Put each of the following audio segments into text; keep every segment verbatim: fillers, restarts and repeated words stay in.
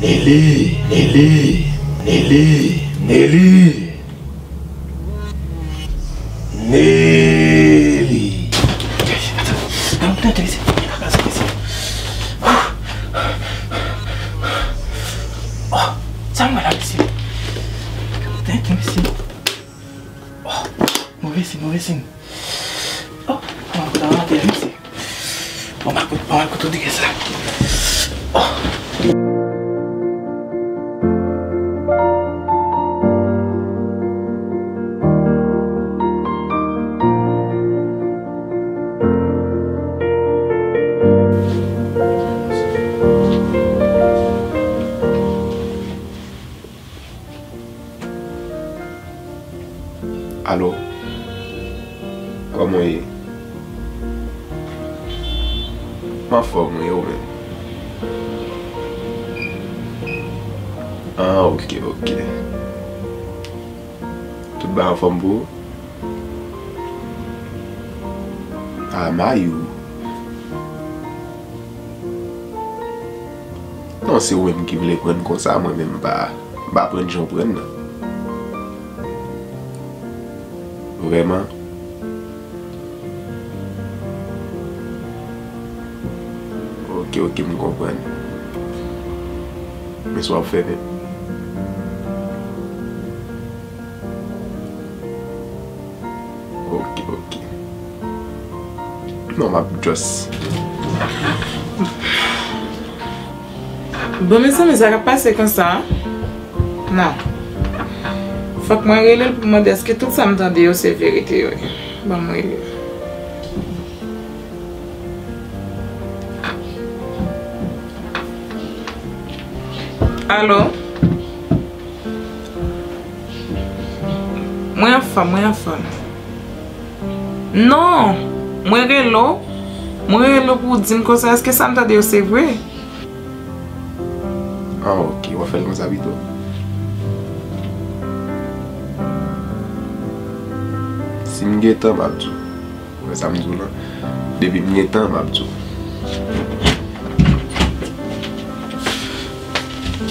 Nelly, Nelly, Nelly, Nelly. Nelly. Atann, atann, atann, mesye. Atann, mesye. Oh, sa mwen la, mesye. Thank you, mesye. Oh, move siy, move siy. Oh, mwen kote an atè, mesye. Bon, mwen kote, mwen kote dege sa. Oh. Alo, kòman w ye? M anfòm wi, e ou menm? Ah, ok, ok. Tout bagay anfòm pou ou? Ah, mayou. Non, se ou menm ki vle prann konsa, mwen menm m pa, m pa prann jan w prann nan. Vrèman? Ok, ok, m konprann. Men sa w ap fè menm? Ok, ok. Non, m ap just. Bon, mezanmi, sa k ap pase konsa? Non. Fòk mwen rele l pou mande èske tout sa m tande yo se verite yo ye. Ban m rele l. Alo? Mwen anfòm, mwen anfòm. Non, mwen rele w. Mwen rele w pou w di m konsa, èske sa m tande yo se vre? Ah, ok, w ap fè l konsa pito. Si m gen tan, m ap di w. Wè sa m di w lan. Depi m gen tan, m ap di w.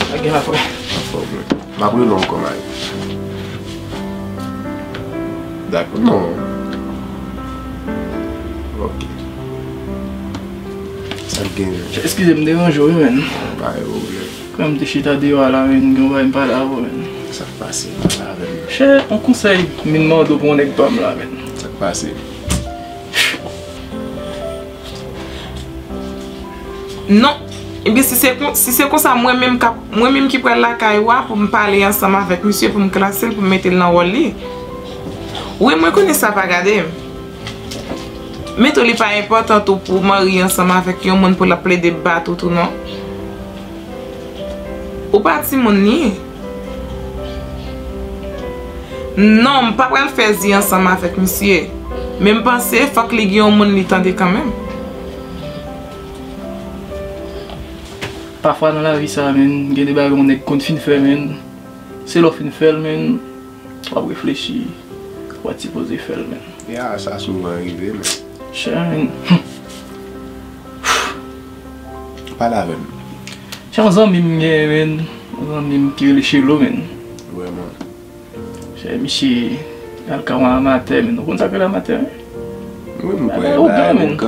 Sa gen la, frè? Anfòm, wi. M ap rele w ankò, Mari. Dakò, non. Ok. Sa k gen? Eskize m deranje w, wi, menn. Pa gen pwoblèm. Frè m te chita deyò a la, menn, gen yon bagay m pale avè w, menn. Sa k pase? Pale avè m. Chè, yon konsèy, m vin mande w pou yon nèg pa m la, menn. Sa k pase? Non. Ebyen, si se kon, si se konsa, mwen menm k ap, mwen menm ki pral lakay ou a pou m pale ansanm avèk misye, pou m klase l, pou m mete l nan wòl li. Wi, mwen konnen sa pa gade m. Men tou, li pa enpòtan tou pou w marye ansanm avèk yon moun pou l ap plede bat ou tou, non. Ou pa timoun li ye. Non, m pa pral fè zi ansanm avèk misye. Men m panse fòk li gen yon moun li tande kanmenm. Pafwa nan lavi sa, menn, gen de bagay yon nèg konn fin fè, menn. Se lè w fin fè l, menn, w ap reflechi, w pa t sipoze fè l, menn. Ya, sa souvan rive, menn. Chè, menn. Pale avè m. Chè, yon zanmi m gen, menn. Yon zanmi m ki rele Chelo, menn. Vrèman. Chè, misye al ka yon amatè, menn. Ou konn sa k rele amatè, menn? Wi, m kwè. Bagay ougan, menn.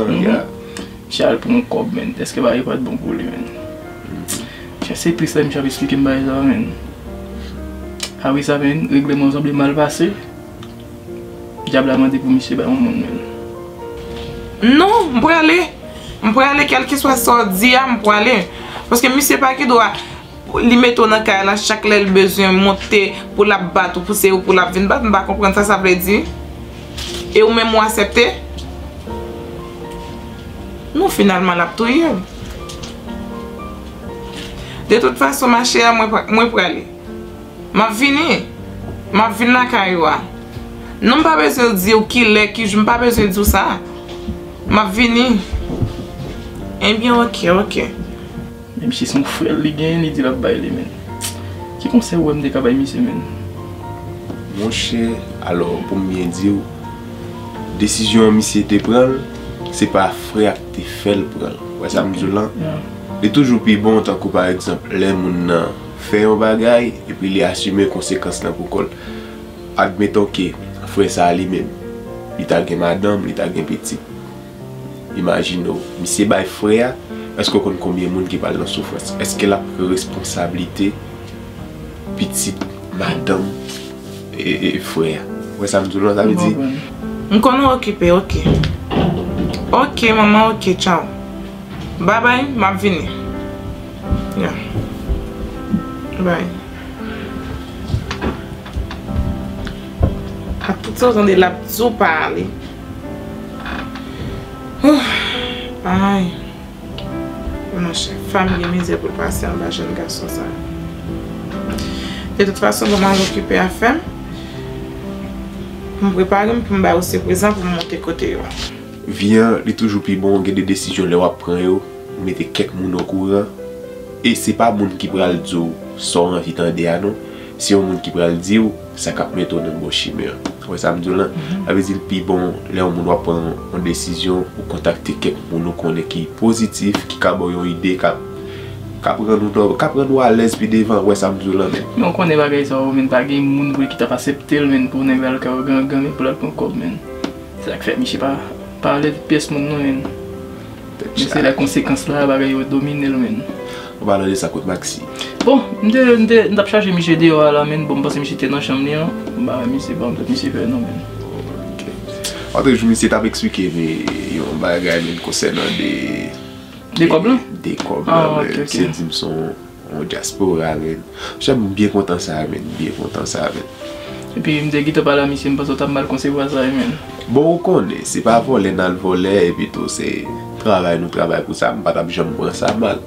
Misye al pran yon kòb, menn. Èske bagay yo pa t bon pou li, menn? Chè, se tris la, misye ap esplike m bagay sa, menn. Apre sa, menn, regleman sanble mal pase. Dyab la mande pou misye bay yon moun, menn. Non, m prale. M prale, kèlkeswa sa w di a, m prale. Paske misye pa gen dwa li mete w nan kay la chak lè l bezwen monte pou l ap bat ou, pou se ou pou l ap vin bat. M pa konprann sa sa vle di. E ou menm ou aksepte? Non, finalman, l ap touye w. De tout fason, ma chère, mwen pra-, mwen prale. M ap vini. M ap vin lakay ou a. Non, m pa bezwen di w kilè, ki jou, m pa bezwen di w sa. M ap vini. Ebyen, ok, ok. Men misye se yon frè l li genyen, li di l ap bay li, menn. Ki konsèy ou wè m te ka bay misye, menn? Monchè, alò, pou m byen di w, desizyon an misye te pran l, se pa frè a k te fè l pran l. Ou wè sa m di w lan? Ya. Li toujou pi bon, tankou pa egzanp, lè moun nan fè yon bagay, epi li asime konsekans lan pou kò l. Admeton ke frè sa a li menm, li ta gen madanm, li ta gen pitit. Imajine w, misye bay frè a, èske w konn konbyen moun ki pral nan soufrans? Èske l ap pran responsablite pitit, madanm, e, e, e frè a? Ou wè sa m di w lan, sa vle di? M konprann. M konn ou okipe, oke. Oke, manman, oke, tchaw. Babay, m ap vini. Ya. Bay. Ak tout sa w tande l ap di w pa ale. Ay. Monchè, fanm gen mizè pou l pase anba jèn gason sa. De tout fason, ban m al okipe afè m. Pou m prepare m, pou m ba yo sipriz lan, pou m monte kote yo. Vi an, li toujou pi bon, gen de desizyon lè w ap pran yo, ou mete kèk moun okouran. E se pa moun ki pral di w sa w anvi tande a non. Se yon moun ki pral di w sa k ap mete w nan bon chimen an. Ou wè sa m di w lan? Sa vle di l pi bon lè yon moun w ap pran yon desizyon, ou kontakte kèk moun ou konnen ki pozitif, ki ka ba w yon ide, k ap, k ap rann ou nò-, k ap rann ou alèz pi devan. Ou wè sa m di w lan, men. Men w konnen bagay sa yo, men pa gen moun vre ki t ap asepte l, men pou nèg la al kay yo gangan, men pou l al pran kòb, men. Se sa k fè misye pa, pa ale pyès moun non, men. Men se lè konsekans la, bagay yo domine l, men. An palan de sa, kot Maxi? Bon, m te, m te, m t ap chache misye deyò a la, men. Bon, m panse misye te nan chanm li an. M pa wè misye, bon, m tèt misye fè non, men. Ok. Antre jou, misye t ap eksplike m yon bagay, men, konsènan de, de kòb lan? De kòb lan, men. Ah, ok, ok. Misye di m se yon yon dyaspora, men. Monchè, m byen kontan sa, men. M byen kontan sa, men. Epi, m te gentan pale a misye, m panse w t ap mal konsevwa sa, men. Bon, ou konnen, se pa vòlè n al vòlè, epi tou, se travay nou travay pou sa, m pa t ap janm pran sa mal.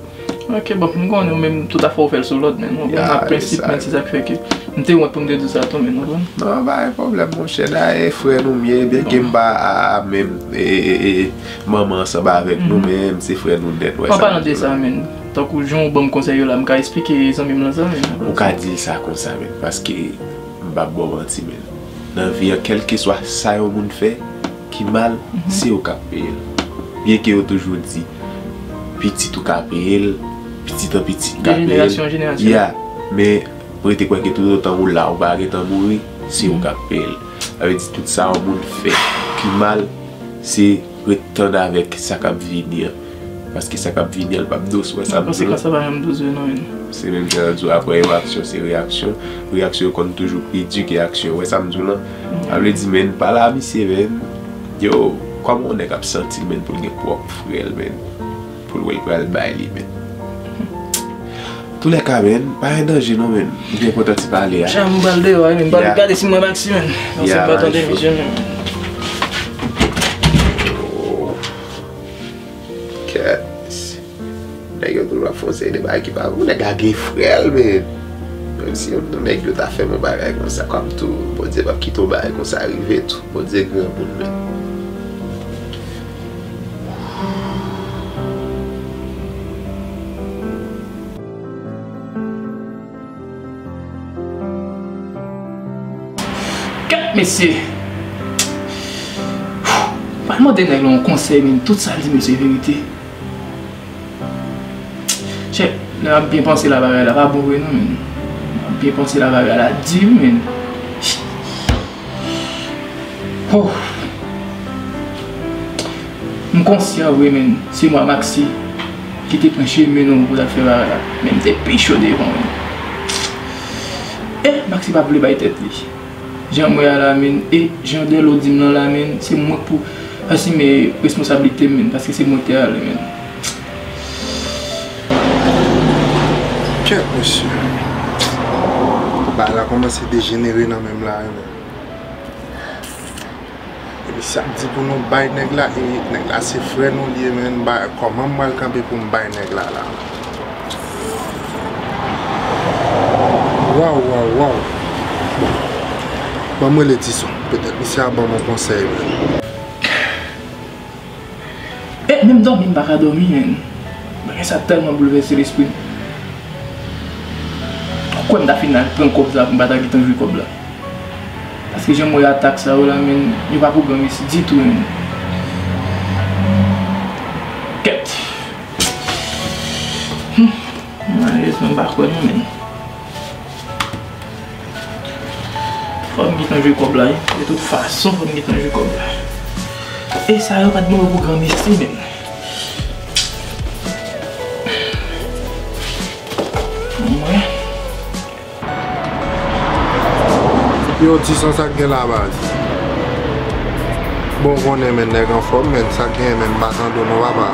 Ok, bon, m konnen ou menm, tout afè w fè l sou lòd, men. Ou konprann, ak prensip, men, se sa k fè ke m te wont pou m te di w sa tou, men, ou konprann? Non, pa gen pwoblèm, monchè. Dayè, frè nou m ye, byenke m pa a menm, e, e, e, manman ansanm avèk nou, men se frè nou nèt, ou wè sa. An palan de sa, men, tankou jan w ban m konsèy yo la, m ka eksplike zanmi m lan sa, men. Ou ka di l sa konsa, men, paske m p ap ba w manti, men. Nan vi an, kèlkeswa sa yon moun fè ki mal, se yo k ap peye l. Byenke yo toujou di, pitit ou ka peye l, pitit an pitit ka peye l. De jenerasyon an jenerasyon. Ya, men rete kwè ke toutotan ou la, ou pa gentan mouri, se ou k ap peye l. Sa vle di tout sa yon moun fè ki mal, se ret tann avèk sa k ap vini an. Paske sa k ap vini an, l p ap dous, ou wè sa m di w lan? Konsekans lan pa janm dous vre non, men. Se menm jan yo di w, aprè yon aksyon, se reyaksyon. Reyaksyon yo konn toujou pi di ke aksyon, ou wè sa m di w lan? Sa vle di, men, pale a misye, men. Yo, kòman yon nèg ap santi l, men, pou l gen pwòp frè l, men? Pou l wè l pral bay li, men. Toulèka, men, pa gen danje non, men. M byen kontan ti pale a. Jan m pral deyò a, men, m pral gade si m wè Maxi, men. Non, se pa tande misye, men. Oh. Kèt. Nèg yo toujou ap fè yon seri de bagay ki pa bon. Nèg la gen frè l, men. Menm si yon nèg yo ta fè m yon bagay konsa, kòm tou, Bondye p ap kite yon bagay konsa rive tou. Bondye granmoun, men. Kèt mesye! M al mande nèg la yon konsèy, men tout sa l di m yo se verite. Chè, lè m ap byen panse la, bagay la pa bon vre non, men. M ap byen panse la, bagay la di wi, men. Oh. M konsyan vre, men, se mwen Maxi ki te pran chemen nou pou t al fè bagay la. Men m te pi cho devan, men. E Maxi pa vle bay tèt li. Jan m wè a la, men, e jan Delo di m lan la, men, se mwen k pou asime responsablite m, men, paske se mwen k te ale, men. Kèt mesye. Bagay la kòmanse dejenere nan men m la, wi, men. Epi sa k di pou nou bay nèg la, e nèg la se frè nou li ye, men, ba, kòman m pral kanpe pou m bay nèg la, la? Waw, waw, waw. Bon, ban m rele Dison. Petèt misye a ban m yon konsèy, men. E menm dòmi m pa ka dòmi, men. Bagay sa tèlman boulvèse lespri m. Ou kwè m ta fin al pran kòb sa pou m pa ta gentan jwi kòb la? Paske jan m wè atak sa yo la, men, yo pa pwogramis ditou, men. Kèt. Mwen pa kwè non, men. Fò m gentan jwe kòb la, wi. De tout fason, fò m gentan jwe kòb la. E sa yo pa t bon pou granmesi, men. Mwen. Yo, Ti San, sa k gen la, baz? Bon, w konnen, men, nèg anfòm, men, sa k gen, men, m pa tande w non, papa.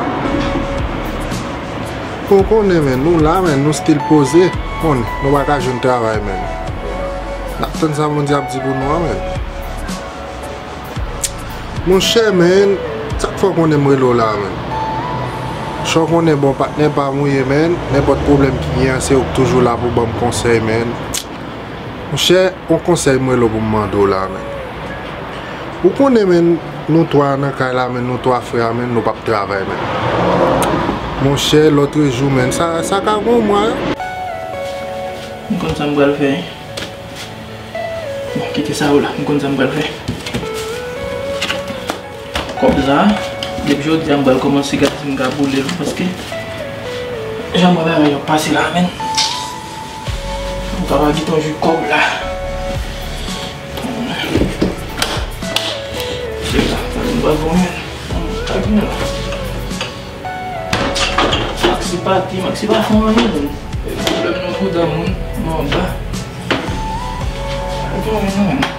Bon, w konnen, men, nou la, men, nou still poze, konnen, nou pa ka jwenn travay, men. N ap tann sa Bondye ap di pou nou an, men. Monchè, men, sa k fè w konnen m rele w la, men? Chò konnen bon patnè pa m ou ye, men, nenpòt pwoblèm ki gen an, se ou k toujou la pou ban m konsèy, men. Monchè, yon konsèy m rele w pou m mande w la, men. Ou konnen, men, nou twa nan kay la, men, nou twa frè a, men, nou p ap travay, men. Monchè, lòtrejou, men, sa, sa ka gon mwa. M konn sa m pral fè. Bon, kite sa yo la, m konn sa m pral fè. Kòb sa, depi jodi a, m pral kòmanse gade si m ka boule l, paske jan m wè bagay yo ap pase la, men. M ta va gentan jwi kòb la. Se la, m pral bon, men. Ak nou la. Maxi pati, Maxi pa fè anyen, men. Pwoblèm nan bouda moun, nan anba. Pa gen anyen non, men.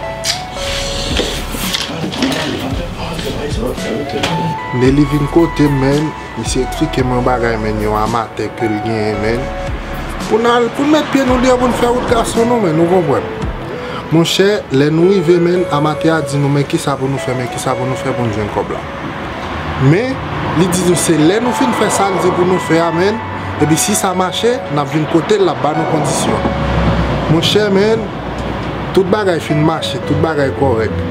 Nelly vin kote m, men, misye eksplike m yon bagay, men, yon amatè ke l genyen, men. Pou n al, pou n met pye nou deyò pou n fè wout gason nou, men, nou konprann. Monchè, lè nou rive, men, amatè a di nou, men kisa pou nou fè, men kisa pou nou fè pou n jwenn kòb la. Men, li di nou, se lè nou fin fè sa l di pou nou fè a, men, epi si sa mache, n ap vin kote l, l ap ba nou kondisyon. Monchè, men, tout bagay fin mache, tout bagay kòrèk.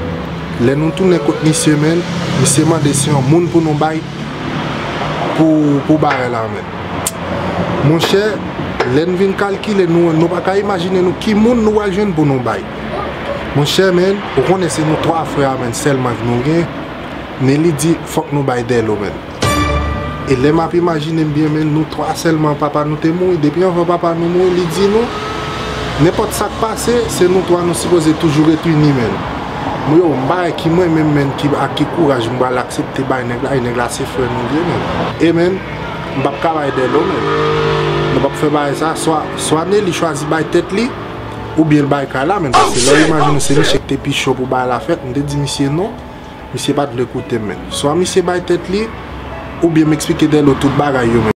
Lè nou tounen kot misye, men, misye mande se yon moun pou nou bay pou, pou bagay la, men. Monchè, lè n vin kalkile, nou, nou pa ka imajine nou ki moun nou pral jwenn pou nou bay. Monchè, men, ou konnen se nou twa frè a, men, sèlman nou gen. Men li di, fòk nou bay Dèlo, men. E lè m ap imajine m byen, men, nou twa sèlman papa nou te mouri. Depi anvan papa nou mouri, li di nou, nenpòt sa k pase, se nou twa nou sipoze toujou ret ini, men. Mwen yo, m pa wè ki mwen menm, men, ki, ak ki kouraj m pral aksepte bay nèg la, e nèg la se frè nou li ye, men. E, men, m p ap ka bay Dèlo, men. Nou p ap fè bagay sa, swa, swa Nelly chwazi bay tèt li, oubyen l bay kay la, men, paske lè w imajine se misye k te pi cho pou bagay la fèt, m te di misye non, misye pa t vle koute m, men. Swa misye bay tèt li, oubyen m eksplike Dèlo tout bagay yo, men.